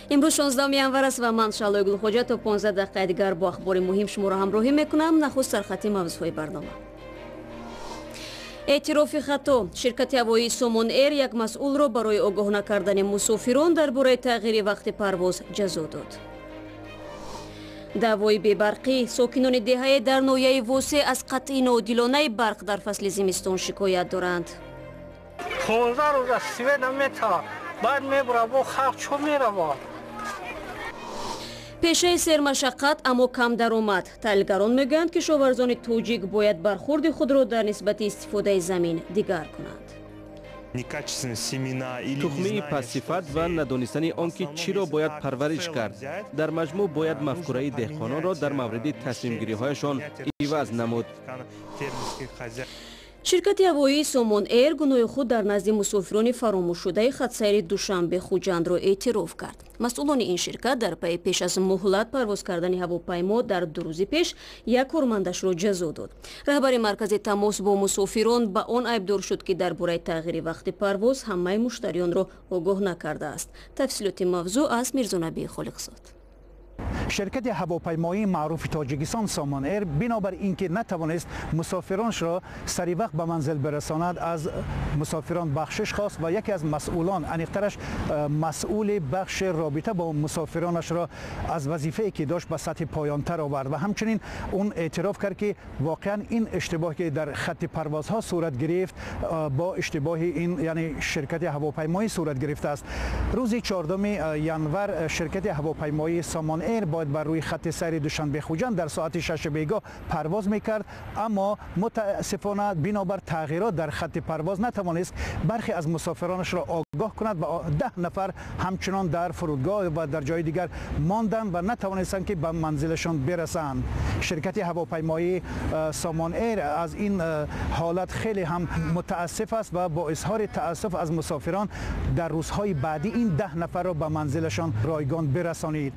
Имрӯз 16 январ аст ва ман, Шаҳлои Гулхоҷа, то 15 дақиқаи дигар бо ахбори муҳим шуморо ҳамроҳӣ мекунам. Нахуст сархати мавзӯъҳои барнома. Эътирофи хато. Ширкати ҳавоии Сомон Эйр як масъулро барои огоҳ накардани мусофирон дар бораи тағйири вақти парвоз ҷазо дод. Даъвои бебарқӣ. Сокинони деҳае дар ноҳияи Восе аз қатъи ноодилонаи барқ дар фасли зимистон шикоят доранд. 15 рӯз аз свет намета, баъд мебура, бо халқ чо мерава? Пешаи сермашаққат, аммо кам даромад. Таҳлилгарон мегӯянд, кишоварзони тоҷик бояд бархурди худро дар нисбати истифодаи замин дигар кунанд. Тухмии пастсифат ва надонистани он ки чиро бояд парвариш кард. Дар маҷмӯъ бояд мафкураи деҳқононро дар мавриди тасмимгириҳояшон иваз намуд. Ширкати ҳавоии Сомон Эйр гуноҳи худ дар назди мусофирони фаромӯшшудаи хатсайри Душанбе Хуҷандро эътироф кард. Масъулони ин ширкат дар пайи пеш аз муҳлат парвоз кардани ҳавопаймо дар 2 рӯзи пеш як кормандашро ҷазо дод. Раҳбари маркази тамос бо мусофирон ба он айбдор шуд, ки дар бораи тағйири вақти парвоз ҳамаи муштариёнро огоҳ накардааст. Тафсилоти мавзӯъ аз Мирзонабии Холиқзод. Ширкати ҳавопаймоии маъруфи Тоҷикистон Сомон Эйр бинобар ин ки натавонист мусофироншро сари вақт ба манзил бирасонад, аз мусофирон бахшиш хост ва яке аз масъулон, аниқтараш масъули бахши робита бо мусофиронашро аз вазифае ки дошт ба сатҳи поёнтар овард ва ҳамчунин он эътироф кард, ки воқеан ин иштибоҳ, ки дар хатти парвозҳо сурат гирифт, бо иштибоҳи ин, яъне ширкати ҳавопаймоӣ сурат гирифтааст. Рӯзи 4 январ ширкати ҳавопаймоии Сомон Эйр бояд бар рӯи хатти сайри Душанбе Хуҷанд дар соати 6 бегоҳ парвоз мекард, аммо мутаассифона бинобар тағйирот дар хатти парвоз натавонист бархе аз мусофиронашро огоҳ кунад ва 10 нафар ҳамчунон дар фурудгоҳ ва дар ҷои дигар монданд ва натавонистанд, ки ба манзилашон бирасанд. Ширкати ҳавопаймоии Сомон Эйр аз ин ҳолат хеле ҳам мутаассиф аст ва бо изҳори таассуф аз мусофирон дар рӯзҳои баъдӣ ин 10 нафарро ба манзилашон ройгон бирасонид.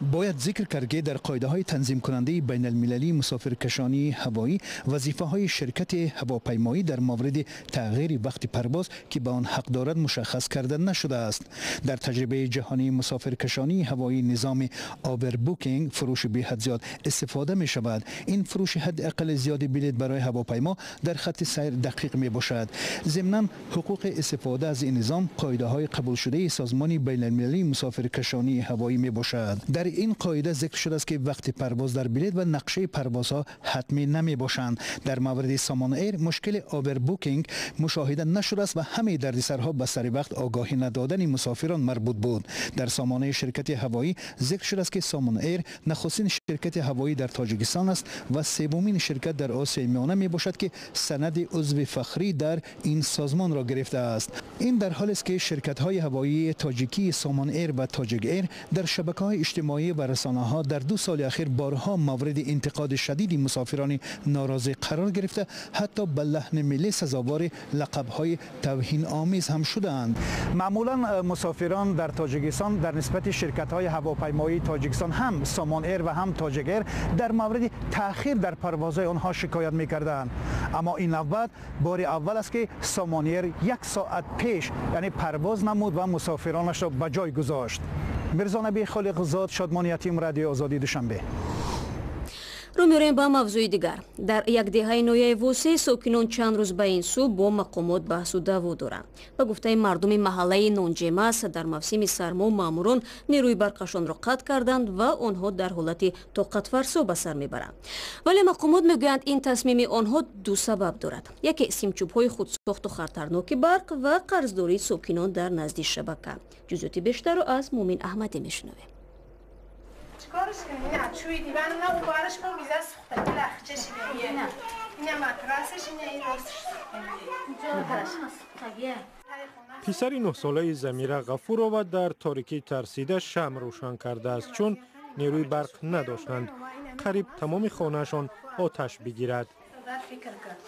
Бояд зикр кард, ки дар қоидаҳои танзимкунандаи байналмилалии мусофиркашонии ҳавоӣ вазифаҳои ширкати ҳавопаймоӣ дар мавриди тағйири вақти парвоз, ки ба он ҳақ дорад, мушаххас карда нашудааст. Дар таҷрибаи ҷаҳонии мусофиркашонии ҳавоӣ низоми overbooking, фурӯши беҳад зиёд, истифода мешавад. Ин фурӯши ҳадди аққали зиёди билет барои ҳавопаймо дар хатти сайр дақиқ мебошад. Зимнан, ҳуқуқи истифода аз ин низом қоидаҳои қабулшудаи Созмони байналмилалии мусофиркашонии ҳавоӣ мебошад. Дар ин қоида зикр шудааст, ки вақти парвоз дар билет ва нақшаи парвозҳо ҳатмӣ намебошанд. Дар мавриди Сомон Эйр мушкили overbooking мушоҳида нашудааст ва ҳамаи дардисарҳо ба сари вақт огоҳӣ надодани мусофирон марбут буд. Дар сомонаи ширкати ҳавоӣ зикр шудааст, ки Сомон Эйр нахустин ширкати ҳавоӣ дар Тоҷикистон аст ва севумин ширкат дар Осиёи Миёна мебошад, ки санади узви фахрӣ дар ин созмонро гирифтааст. Ин дар ҳолест, ки ширкатҳои ҳавоии тоҷикии Сомон Эйр ва Тоҷик Эйр дар шабакаҳои иҷтимоӣ ва расонаҳо дар 2 соли ахир борҳо мавриди интиқоди шадиди мусофирони норозӣ қарор гирифта, ҳатто ба лаҳни миллӣ сазовори лақабҳои тавҳиномез ҳам шудаанд. Маъмулан мусофирон дар Тоҷикистон дар нисбати ширкатҳои ҳавопаймоии Тоҷикистон, ҳам Сомон Эйр ва ҳам Тоҷик Эйр, дар мавриди таъхир дар парвозҳои онҳо шикоят мекарданд, аммо ин навбат бори аввал аст, ки Сомон Эйр як соат пеш, яъне парвоз намуд ва мусофиронашро ба ҷой гузошт. Мирзонаби Холиқзод, Шодмон Ятим, Радиои Озодӣ, Душанбе. Рӯ меорем ба мавзӯи дигар. Дар як деҳаи ноҳияи Восе сокинон чанд рӯз ба ин сӯ бо мақомот баҳсу даъво доранд. Ба гуфтаи мардуми маҳаллаи Нонҷемас, дар мавсими сармо маъмурон нерӯи барқашонро қатъ карданд ва онҳо дар ҳолати тоқатфарсо ба сар мебаранд. Вале мақомот мегӯянд, ин тасмими онҳо ду сабаб дорад: яке симчӯбҳои худсохту хатарноки барқ ва қарздории сокинон дар назди шабака. Ҷузъиёти бештарро аз Муъмин Аҳмадӣ мешунавем. Чикорش کنیم؟ نه چوی دیوان نه او بارش کن ویزا سوخته لخچه شده. نه، اینه матрасش، اینه این راستش سوخته. Писари 9-солаи Замира Ғафурова дар торикӣ тарсида шамъ рӯшан кардааст, чун нерӯи барқ надоштанд. Қариб тамоми хонаашон оташ бигирад. Фикр кард,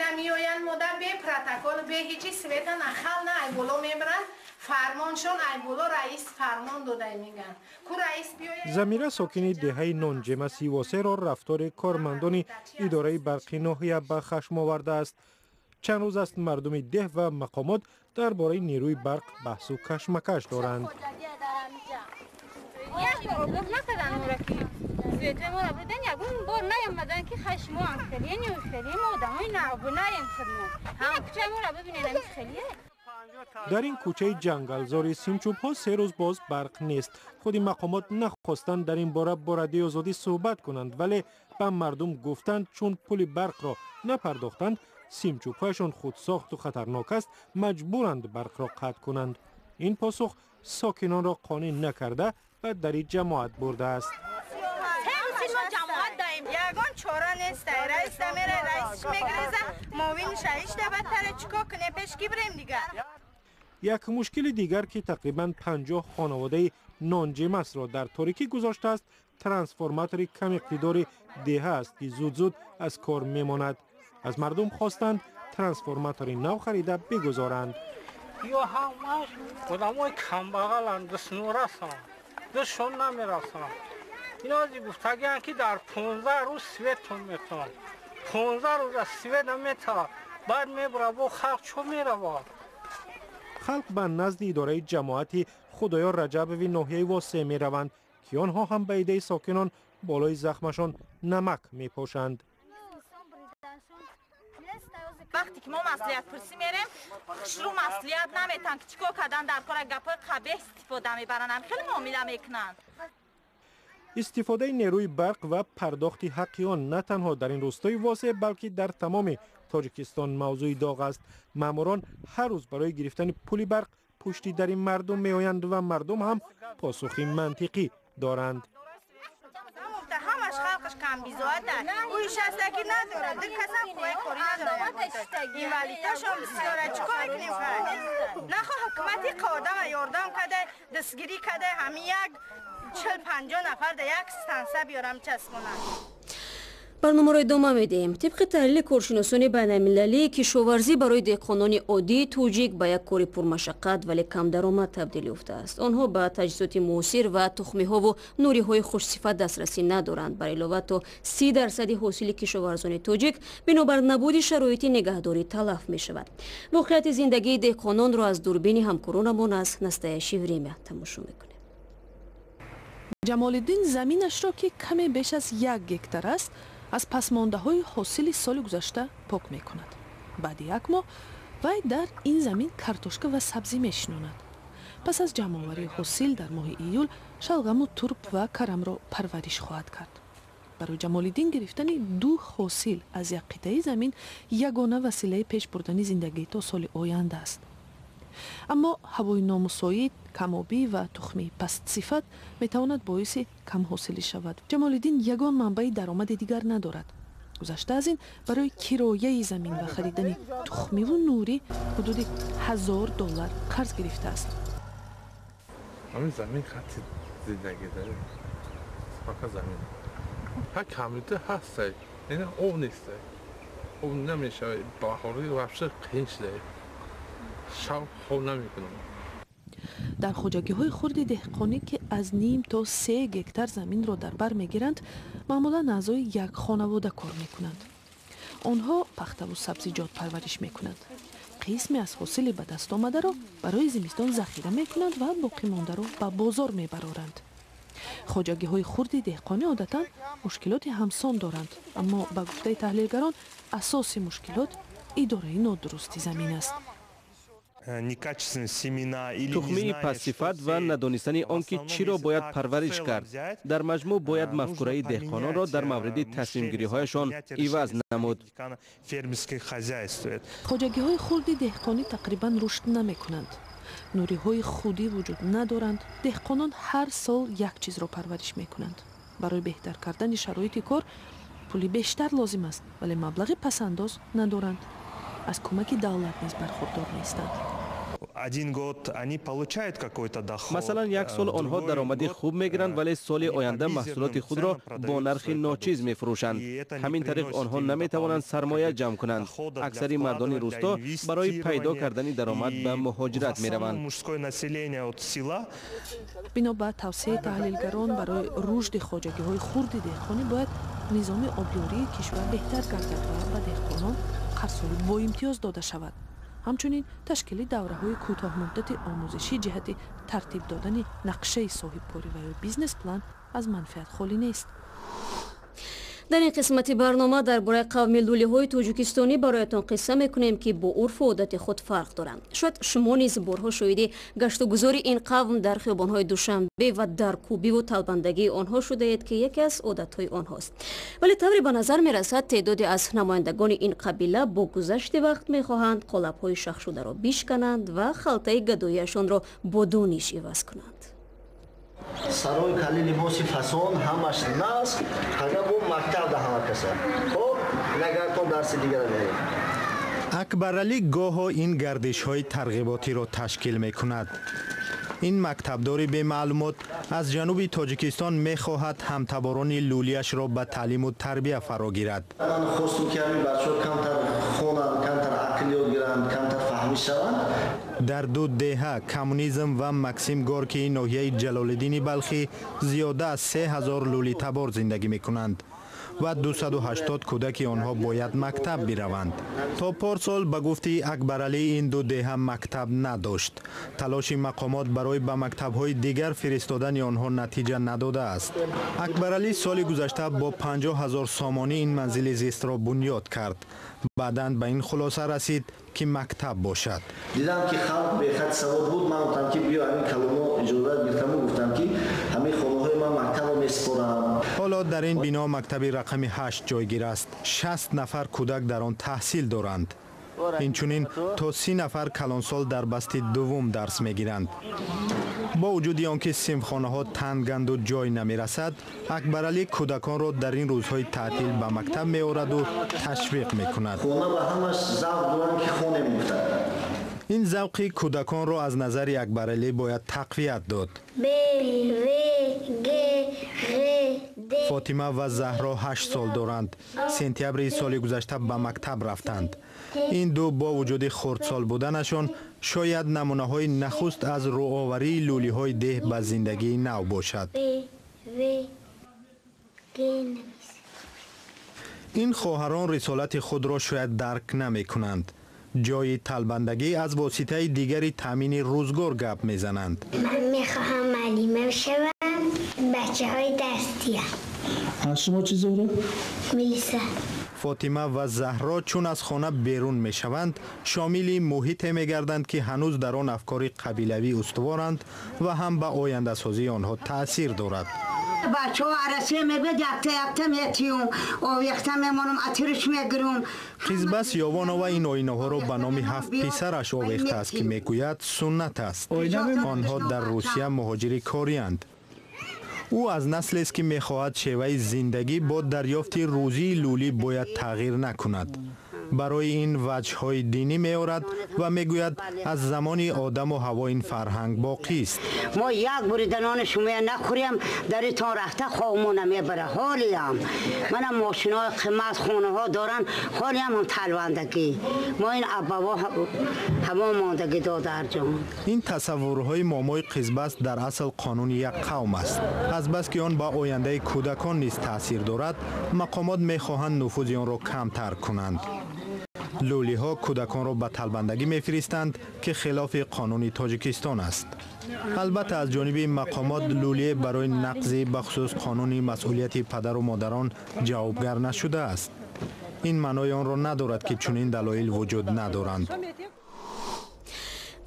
намеоянд модар бе протокол, бе ҳечи света нахал на ай боло мебаранд. Фармоншон ай боло, раис фармон додай меган ку раис биёяд. Замира, сокини деҳаи Нонҷемаси Восеро, рафтори кормандони идораи барқи ноҳия ба хашм овардааст. Чанд рӯз аст мардуми деҳ ва мақомот дар бораи нерӯи барқ баҳсу кашмакаш доранд. Дар ин кӯчаи ҷангалзори симчӯбҳо 3 рӯз боз барқ нест. Худи мақомот нахостанд дар ин бора бо Радиои Озодӣ суҳбат кунанд, вале ба мардум гуфтанд, чун пули барқро напардохтанд, симчӯбҳояшон худсохту хатарнок аст, маҷбуранд барқро қатъ кунанд. Ин посух сокинонро қонеъ накарда ба дари ҷамоат бурдааст. Ягон чора нест, раис дамера, раисш мегреза, муовинаш ҳеҷ дабаттара, чикор кунем, пеш ки бирем дигар. Як мушкили дигар, ки тақрибан 50 хонаводаи нонҷемасро дар торикӣ гузоштааст, трансформатори камиқтидори деҳа аст, ки зуд-зуд аз кор мемонад. Аз мардум хостанд трансформатори нав харида бигузоранд. Ё ҳамаш одамои камбағаланд, дастнорасанд, дастшон намерасанд. Инози гуфтагианд, ки дар 15 рӯз светон метавон. 15 рӯз аз свет наметавад, баъд мебура, бо халқ чо меравад? Халқ ба назди идораи ҷамоати Худоёр Раҷабови ноҳияи Восеъ мераванд, ки онҳо ҳам ба иддаи сокинон болои захмашон намак мепошанд. Вақте ки мо маслиҳатпурсӣ мерем, хушрӯ маслиҳат наметан, ки чӣ кор кардан дар кора, гапҳои қабеҳ истифода мебаранд, хеле муомила мекунанд. Истифодаи нерӯи барқ ва пардохти ҳаққи он на танҳо дар ин рӯстои Восеъ, балки дар тамоми Тоҷикистон мавзӯи доғ аст. Маъмурон ҳар рӯз барои гирифтани пули барқ пушти дари мардум меоянд ва мардум ҳам посухи мантиқӣ доранд. Ҳамаш халқаш камбизоат аст, ӯ шастагӣ надорад, ду касам қувваи корӣ надорад, инвалидашон бисёр аст, чӣ кор мекунем? Нахо ҳукумати одама ёрдам карда, дастгирӣ карда, ҳамин як 40-50 нафар дар як станса биёрам часпонанд. Барномаро идома медиҳем. Тибқи таҳлили коршиносони байналмилалӣ, кишоварзӣ барои деҳқонони оддии тоҷик ба як кори пурмашаққат, вале камдаромад табдил ёфтааст. Онҳо ба таҷҳизоти муосир ва тухмиҳову нуриҳои хушсифат дастрасӣ надоранд. Бар илова, то 30% ҳосили кишоварзони тоҷик бинобар набуди шароити нигаҳдорӣ талаф мешавад. Воқеияти зиндагии деҳқононро аз дурбини ҳамкоронамон аз Настоящее время тамошо мекунем. Ҷамолиддин заминашро, ки каме беш аз 1 гектар аст, аз пасмондаҳои ҳосили соли гузашта пок мекунад. Баъди як моҳ вай дар ин замин картошка ва сабзӣ мешинонад. Пас аз ҷамъоварии ҳосил дар моҳи июл шалғаму турб ва карамро парвариш хоҳад кард. Барои Ҷамолиддин гирифтани ду ҳосил аз як қитъаи замин ягона василаи пеш бурдани зиндагӣ то соли оянда аст. Аммо ҳавои номусоид, камобӣ ва тухмии пастсифат метавонад боиси камҳосилӣ шавад. Ҷамолиддин ягон манбаи даромади дигар надорад. Гузашта аз ин, барои кирояи замин ва харидани тухмиву нурӣ ҳудуди $1000 қарз гирифтааст. Ҳамин замин хати зиндагӣ дорем, фақат замин. Ҳа, камита ҳастай, ина об нестай, об намешавад, баҳорӣ вообще қиин шудае, шаб хоб намекунам. Дар хоҷагиҳои хурди деҳқонӣ, ки аз ним то 3 гектар заминро дар бар мегиранд, маъмулан аъзои як хонавода кор мекунанд. Онҳо пахтаву сабзиҷот парвариш мекунанд. Қисме аз ҳосили ба даст омадаро барои зимистон захира мекунанд ва боқимондаро ба бозор мебароранд. Хоҷагиҳои хурди деҳқонӣ одатан мушкилоти ҳамсон доранд, аммо ба гуфтаи таҳлилгарон, асоси мушкилот идораи нодурусти замин аст. Тухмии пастсифат ва надонистани он, ки чиро бояд парвариш кард. Дар маҷмӯъ бояд мафкураи деҳқононро дар мавриди тасмимгириҳояшон иваз намуд. Хоҷагиҳои хурди деҳқонӣ тақрибан рушд намекунанд, нуриҳои худӣ вуҷуд надоранд. Деҳқонон ҳар сол як чизро парвариш мекунанд. Барои беҳтар кардани шароити кор пули бештар лозим аст, вале маблағи пасандоз надоранд. Аз кӯмаки давлат низ бархурдор нестанд. Масалан, як сол онҳо даромади хуб мегиранд, вале соли оянда маҳсулоти худро бо нархи ночиз мефурӯшанд. Ҳамин тариқ онҳо наметавонанд сармоя ҷамъ кунанд. Аксари мардони рӯсто барои пайдо кардани даромад ба муҳоҷират мераванд. Бино ба тавсияи таҳлилгарон, барои рушди хоҷагиҳои хурди деҳқонӣ бояд низоми обёрии кишвар беҳтар гардад ва ба деҳқонон Қарзҳои боимтиёз дода шавад. Ҳамчунин ташкили давраҳои кӯтоҳмуддати омӯзишӣ ҷиҳати тартиб додани нақшаи соҳибкорӣ ва ё бизнес-план аз манфиат холӣ нест. Дар ин қисмати барнома дар бораи қавми лӯлиҳои тоҷикистонӣ бароятон қисса мекунем, ки бо урфу одати худ фарқ доранд. Шояд шумо низ борҳо шоҳиди гаштугузори ин қавм дар хиёбонҳои Душанбе ва дар кӯбиву талбандагии онҳо шудаед, ки яке аз одатҳои онҳост. Вале тавре ба назар мерасад, теъдоде аз намояндагони ин қабила бо гузашти вақт мехоҳанд қолабҳои шахшударо бишкананд ва халтаи гадоиашонро бо дониш иваз кунанд. Сарои кали либоси фасон ҳамаш наск, ҳага бо мактаб да ҳама каса. Хоб, нагартон дарси дигара мерем. Акбаралӣ гоҳо ин гардишҳои тарғиботиро ташкил мекунад. Ин мактабдори бемаълумот аз ҷануби Тоҷикистон мехоҳад ҳамтаборони лӯлиашро ба таълиму тарбия фаро гирад. Ман хостум, ки ҳамин бачаҳо камтар хонанд, камтар ақл ёд гиранд, камтар фаҳмӣ шаванд. Дар ду деҳа, Коммунизм ва Максим Горкии ноҳияи Ҷалолиддини Балхӣ, зиёда аз 3000 лӯлитабор зиндагӣ мекунанд ва 280 кӯдаки онҳо бояд мактаб бираванд. То порсол, ба гуфти Акбаралӣ, ин ду деҳа мактаб надошт. Талоши мақомот барои ба мактабҳои дигар фиристодани онҳо натиҷа надодааст. Акбаралӣ соли гузашта бо 50 ҳазор сомонӣ ин манзили зистро бунёд кард. Баъдан ба ин хулоса расид, ки мактаб бошад. Дидам, ки халқ бехат савод буд. Ман гуфтам, ки биё, ҳамин каломо иҷозат гирифтаму гуфтам, ки ҳамин хонаҳои ман мактабро месупорам. Ҳоло дар ин бино мактаби рақами 8 ҷойгир аст. 60 нафар кӯдак дар он таҳсил доранд. Инчунин то 30 нафар калонсол дар басти дуввум дарс мегиранд. Бо вуҷуди он ки синфхонаҳо танганду ҷой намерасад, Акбаралӣ кӯдаконро дар ин рӯзҳои таътил ба мактаб меораду ташвиқ мекунад. Хона ба ҳамаш завқ доранд, ки хонем гуфтанд. Ин завқи кӯдаконро аз назари Акбаралӣ бояд тақвият дод. Б, В, Г, Ғ, Д. Фотима ва Заҳро 8 сол доранд. Сентябри соли гузашта ба мактаб рафтанд. Ин ду бо вуҷуди хурдсол буданашон шояд намунаҳои нахуст аз рӯоварии лӯлиҳои деҳ ба зиндагии нав бошад. Б, В, Г. Ин хоҳарон рисолати худро шояд дарк намекунанд. Ҷои талбандагӣ аз воситаи дигари таъмини рӯзгор гап мезананд. Ман мехоҳам муаллима шавам, бачаҳои дастиям. Аз шумо чӣ, Зуҳро? Милиса. Фотима ва Заҳро чун аз хона берун мешаванд, шомили муҳите мегарданд, ки ҳанӯз дар он афкори қабилавӣ устуворанд ва ҳам ба ояндасозии онҳо таъсир дорад. Бачаҳо арасия мебиёд, якта якта метиюм, овехта мемонам, атириш мегирум. Қизбас Ёвонова ин оинаҳоро ба номи ҳафт писараш овехтааст, ки мегӯяд, суннат аст. Онҳо дар Русия муҳоҷири корианд. Ӯ аз наслест, ки мехоҳад шеваи зиндагӣ бо дарёфти рӯзии лӯлӣ бояд тағйир накунад. Барои ин ваҷҳҳои динӣ меорад ва мегӯяд, аз замони Одаму Ҳаво ин фарҳанг боқист. Мо як бурида нони шумоя нахӯрем, даритон рафта ховмона мебара. Ҳолиям мана мошинои қимат, хонаҳо доранд, ҳолиям ҳам талвандагӣ. Мо ин абаво ҳамо мондагӣ, додарҷон. Ин тасаввурҳои момои Қизбас дар асл қонуни як қавм аст. Азбаски он ба ояндаи кӯдакон низ таъсир дорад, мақомот мехоҳанд нуфузи онро камтар кунанд. Лӯлиҳо кӯдаконро ба талбандагӣ мефиристанд, ки хилофи қонуни Тоҷикистон аст. Албатта, аз ҷониби мақомот лӯлие барои нақзи бахусус қонуни масъулияти падару модарон ҷавобгар нашудааст. Ин маънои онро надорад, ки чунин далоил вуҷуд надоранд.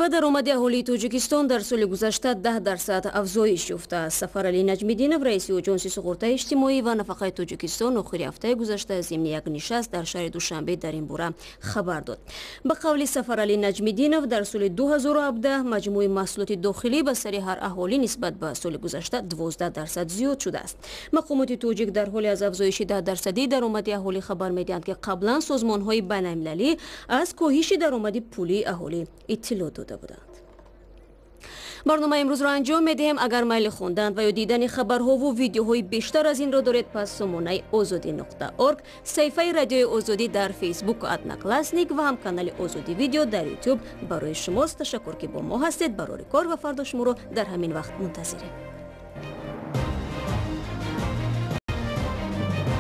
Ва даромади аҳолии Тоҷикистон дар соли гузашта 10% афзоиш ёфтааст. Сафаралӣ Наҷмиддинов, раиси Оҷонси суғуртаи иҷтимоӣ ва нафақаи Тоҷикистон, охири ҳафтаи гузашта зимни як нишаст дар шаҳри Душанбе дар ин бора хабар дод. Ба қавли Сафаралӣ Наҷмиддинов, дар соли 2017 маҷмӯи маҳсулоти дохилӣ ба сари ҳар аҳолӣ нисбат ба соли гузашта 12% зиёд шудааст. Мақомоти тоҷик дар ҳоле аз афзоиши 10 дарсадии даромади аҳолӣ хабар медиҳанд, ки қаблан созмонҳои байналмилалӣ аз коҳиши даромади пулии аҳолӣ иттилоъ дода буданд. Барномаи имрӯзро анҷом медиҳем. Агар майли хондан ва ё дидани хабарҳову видеоҳои бештар аз инро доред, пас сомонаи озодӣ.орг, саҳифаи Радиои Озодӣ дар Фейсбуку Одноклассник ва ҳам канали Озодӣ Видео дар Ютуб барои шумост. Ташаккур, ки бо мо ҳастед. Барори кор ва фардо шуморо дар ҳамин вақт мунтазирем.